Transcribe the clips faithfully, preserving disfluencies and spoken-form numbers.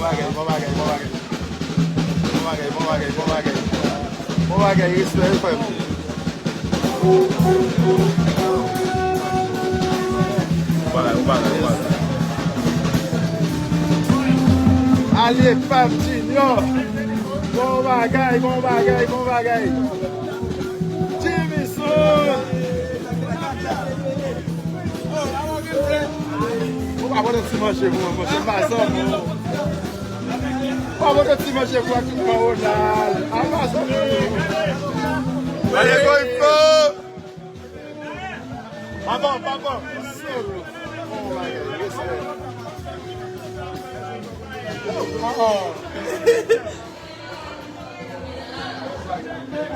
Bon bagay, bon bagay, bon bagay. Bon bagay, bon bagay, bon bagay. Bon bagay, respè, wi, frè m. Bon bagay, bon bagay, bon bagay. Ale, Pap Junior. Bon bagay, bon bagay, bon bagay. Jimison. Ou pa pote ti manje pou mwen, manje pa zanmi. Ou pa pote ti manje pou mwen, tout mwen, Ronald. A pa zanmi. Ale, Goyfo. Papa, papa.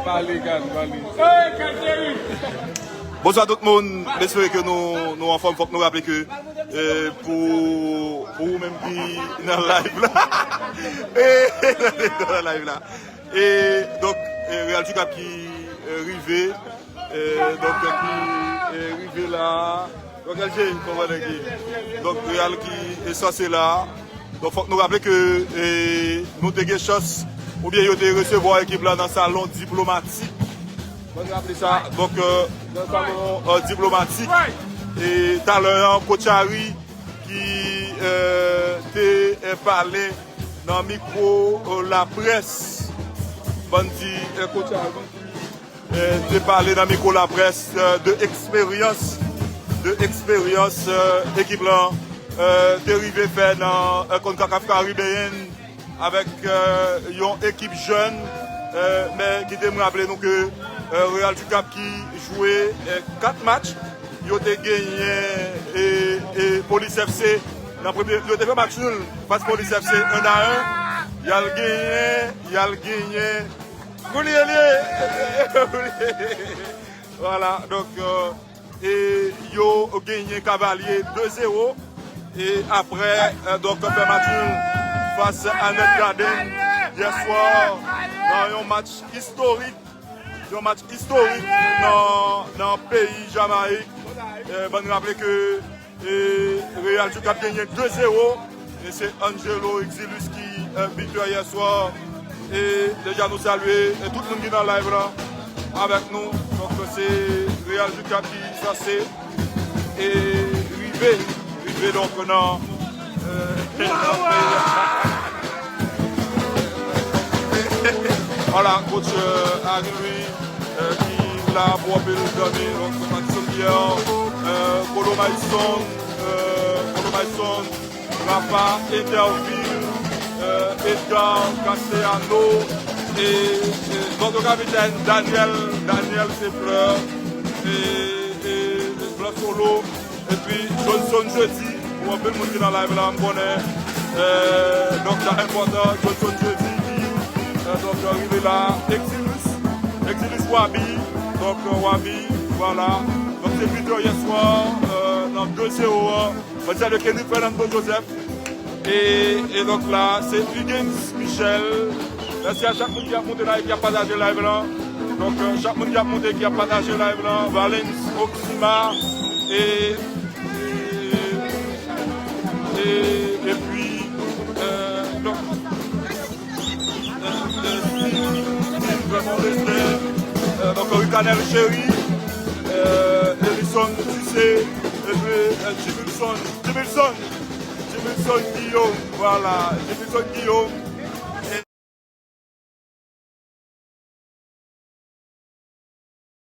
Pale, Gad, pale. Bonswa tout moun, m espere ke nou, nou anfòm. Fòk nou raple ke, eh, pou, pou ou menm ki nan live la, eh, nan live la, e donk, eh, Real du Cap ki, eh, rive, eh, donk, ki, eh, rive la. Donk, L G, kòman nèg ye? Donk, Real ki, eh, sanse la. Donk, fòk nou raple ke, eh, nou te gen chans, oubyen yo te resevwa ekip la nan salon diplomatik. Fòk nou raple sa. Donk, eh, nan salon, eh, diplomatik. E talè an, Coach Harry ki, eh, te, eh, pale nan mikwo, eh, laprès. Ban n di, eh, Coach Harry eh, te pale nan mikwo laprès, eh, de eksperyans, de eksperyans, eh, ekip lan, eh, te rive fè nan, eh, CONCACAF Caribbean avèk, eh, yon ekip jèn, eh, men kite m raple nou ke, eh, Real du Cap ki jwe, eh, kat match, yo te genyen, eh, eh, Police F C nan premye, yo te fè match nul fas Police F C en a en, y al genyen, y al genyen Kounye li ye. Vwala, donk, eh, e yo genyen Kavalye de zewo. E apre, eh, donk, fè match nul fas a Net Garden yè swa nan yon match istorik, yon match istorik nan, nan peyi Jamayik. Eh, ban n raple ke E Real du Cap genyen de zewo. E se Angelo Exilus ki, eh, bitè yè swa. E deja nou salye, eh, tout moun ki nan live la avèk nou. Donk, se Real du Cap ki sanse, eh, rive, rive donk nan, eh, nan peyi a. Vwala, coach, eh, Harry Louis, eh, ki la pou anpil zanmi, donk, Patson Pierre, eh, Kolo Mayson, eh, Kolo Mayson, Rafa, Interville, eh, Edgar, Castellano, e, e, notre capitaine Daniel, Daniel Sefleur, e, e, Blan Solo, epi Johnson Jeudi, pou anpil moun ki nan live la, m konnen, eh, donk, sa enpòtan, Johnson Jeudi ki, eh, donk, rive la, Exilus, Exilus Wabi, donk, eh, Wabi, vwala. Donk, se bitè yè swa, eh, nan de zewo an. Mwen salye Kenny Fernando Joseph. E, e donk la, se Hugens Michel. Mèsi a chak moun ki ap monte live, ki ap pataje live lan. Donk, eh, chak moun ki ap monte, ki ap pataje live lan. Valens, Oxima, e, e, e, epi, eh, donk, eh, eh, Steve, Steve, vrèman respè. Eh, donk, Ricanel Chéri, eh, Elison Tissé, epi, eh, Jimilson, Jimilson, Jimilson Guillaume, vwala, Jimilson Guillaume,